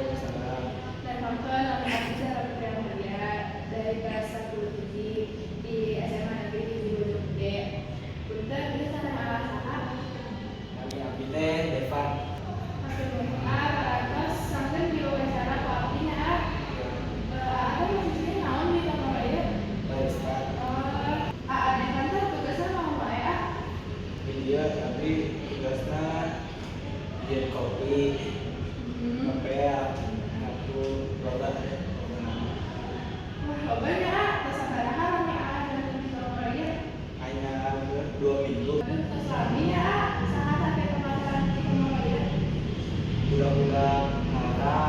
Waalaikumsalam. Nempangkeun nami abdi Zahra Putri Amalia dari kelas 10 hiji di SMA Negeri 7 Bojonggede. Punten, ieu sareng Aa saha? Nami abdi teh Devan. Hatur nuhun, Aa, parantos sanggeun diwawancara ku abdi nya, Aa. Aa teh posisina naon di toko ieu? Barista. Oh, Aa Devan teh tugasna naon wae, ah? Di dieu abdi tugasna bikin kopi, ngepel, nyapu, loba deh pokona. Wah, loba nya, Aa. Tos sabaraha lami Aa datang di toko ieu? Hanya 2 minggu. Aduh, tos lami ya, Aa. Saha target pemasaran di toko ieu? Budak-budak ngora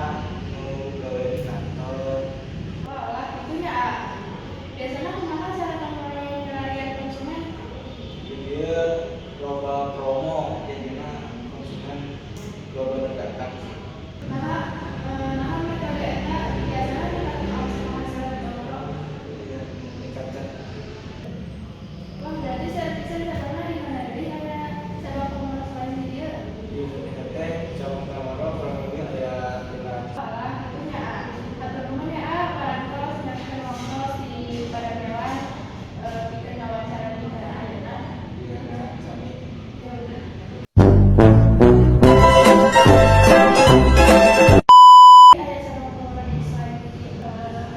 nu gawe di kantor. Wah, lah kitu nya, Aa. Biasanya kumaha cara toko milarian konsumen? Di dieu loba promo, jadina konsumen loba nu datang sih. Nah, metode eta biasanya ningkatkeun omset penghasilan toko? Iya, meningkatkan. Wah, berarti servisnya cabangna di mana deui, aya cabang Komoro selain di dieu? Di Indonesia teh cabang Komoro kurang lebih ada 500. Walah, kitu nya, Aa. Hatur nuhun ya, Aa, parantos nyempatkeun waktos di Padamelan pikeun ngawancara di ayeuna. Iya, sami. Ya udah. Aya cabang Komoro di selain di diwawancara di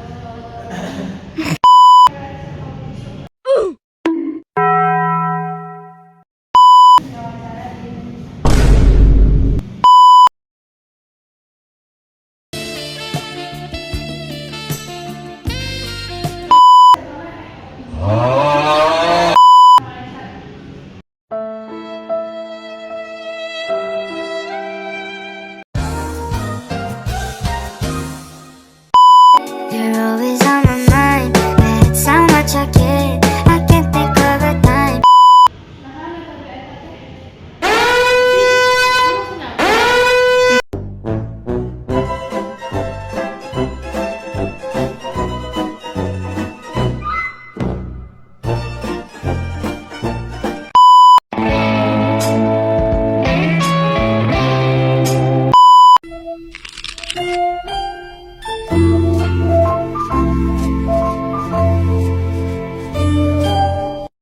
You're all